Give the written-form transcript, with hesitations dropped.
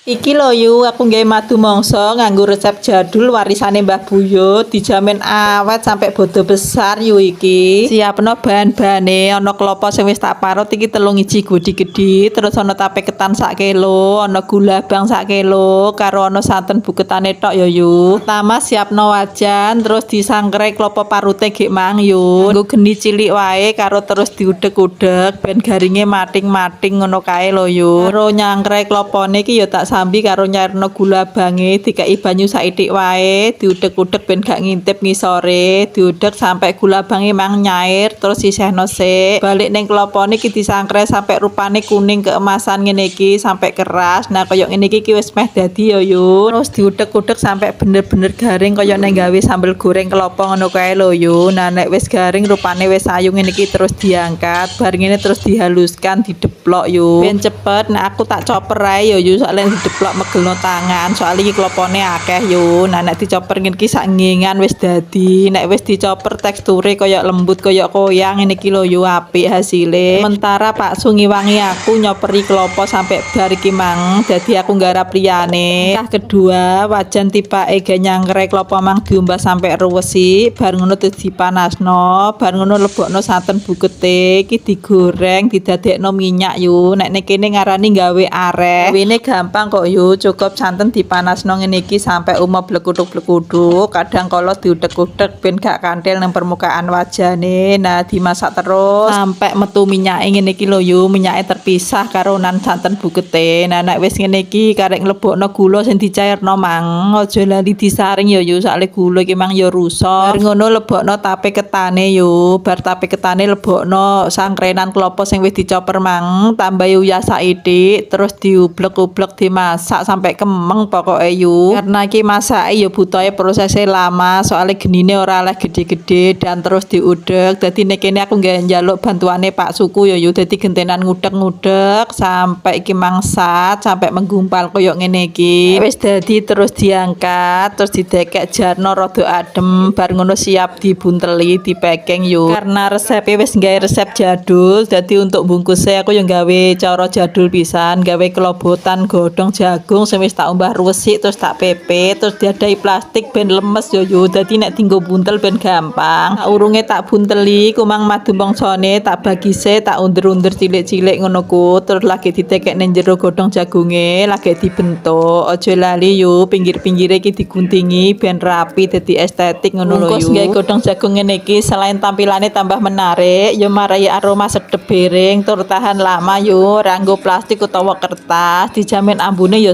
Iki lho, Yu, aku nggawe madu mongso nganggo resep jadul warisane Mbah Buyut, dijamin awet sampai bodo besar, Yu, iki. Siapno bahan-bahane, ana klopo sing wis tak parut iki telung iji gedhi-gedhi, terus ana tape ketan sak kilo, ana gula abang sak kilo, karo ana santen buketane tok ya, Yu. Pertama siapno wajan, terus disangkre klopo parute gek mang, Yu. Nganggo geni cilik wae karo terus diudek-udek ben garinge mating-mating ngono kae lho, Yu. Karo nyangkre klopone iki ya tak sambi karo nyairno gula abange, dikai banyu saithik wae, diudek-udek ben gak ngintip ngisore, diudek sampai gula abange mang nyair, terus sisihno sik. Balik ning klopone iki disangkre sampai rupane kuning keemasan ngene iki, sampai keras. Nah, koyo ngene iki wis meh dadi ya, Yu. Terus diudek-udek sampai bener-bener garing koyo nek gawe sambel goreng klopo ngono kae lho, Yu. Nah, nek wis garing rupane wis ayu ngene iki terus diangkat, bar ngene terus dihaluskan, dideplok, Yu. Ben cepet, nek aku tak coper ae ya, Yu, soalnya dideplok megelno tangan, soalnya iki klopone akeh, Yu. Nah, nek dicoper ngene iki sak ngingan wis dadi. Nek wis dicoper teksture koyo lembut koyo koyang ngene iki lho, Yu, apik hasile. Sementara Pak Su ngiwangi aku nyoperi klopo sampai bar iki mang, dadi aku nggarap liyane. Langkah kedua, wajan tipake gawe nyangkre klopo mang diumbah sampai ruwesi, bar ngono terus dipanasno, bar ngono lebokno santen bukete, iki digoreng didadekno minyak, Yu. Nek nek kene ngarani gawe areh. Gawene gampang kok, Yu, cukup santen dipanasno ngene iki sampai umob blekuthuk-blekuthuk, kadang kala diudek-udek ben gak kantil nang permukaan wajane. Nah, dimasak terus sampai metu minyake ngene iki lho, Yu, minyake terpisah karo nan santen bukete. Nah, nek wis ngene iki karek nglebokno gula sing dicairno mang, aja lali disaring ya, Yu, soalnya gula iki mang ya rusak. Bar ngono lebokno tape ketane, Yu, bar tape ketane lebokno sangkrenan klopo sing wis dicoper mang, tambahi uyah saithik, terus diublek-ublek, dimasak sampai kemeng pokoke, Yu. Karena iki masake ya butuhe prosesnya lama, soalnya genine ora oleh gede-gede dan terus diudek. Dadi nek kene aku nggak njaluk bantuane Pak Suku ya, Yu, dadi gentenan ngudek-ngudek sampai iki mangsat, sampai menggumpal koyo ngene iki. Wis dadi terus diangkat, terus didekek jarno rada adem, bar ngono siap dibunteli, di packing, Yu. Karena resepnya wis gawe resep jadul, dadi untuk bungkusnya aku yang gawe cara jadul pisan, gawe kelobotan godhong jagung sing wis tak umbah resik, terus tak pepe, terus diadai plastik ben lemes yo, Yu. Dadi nek dinggo buntel ben gampang. Tak urunge tak bunteli kumang madu mongsone tak bagise, tak undur-undur cilik-cilik ngono ku, terus lagi ditekek ning jero godhong jagunge, lagi dibentuk. Aja lali, Yu, pinggir-pinggire iki diguntingi ben rapi, dadi estetik ngono lho, Yu. Bungkus gawe godhong jagung ngene iki selain tampilannya tambah menarik yo marai aroma sedep bering tur tahan lama, Yu. Ora nggo plastik utawa kertas, dijamin ambune yo.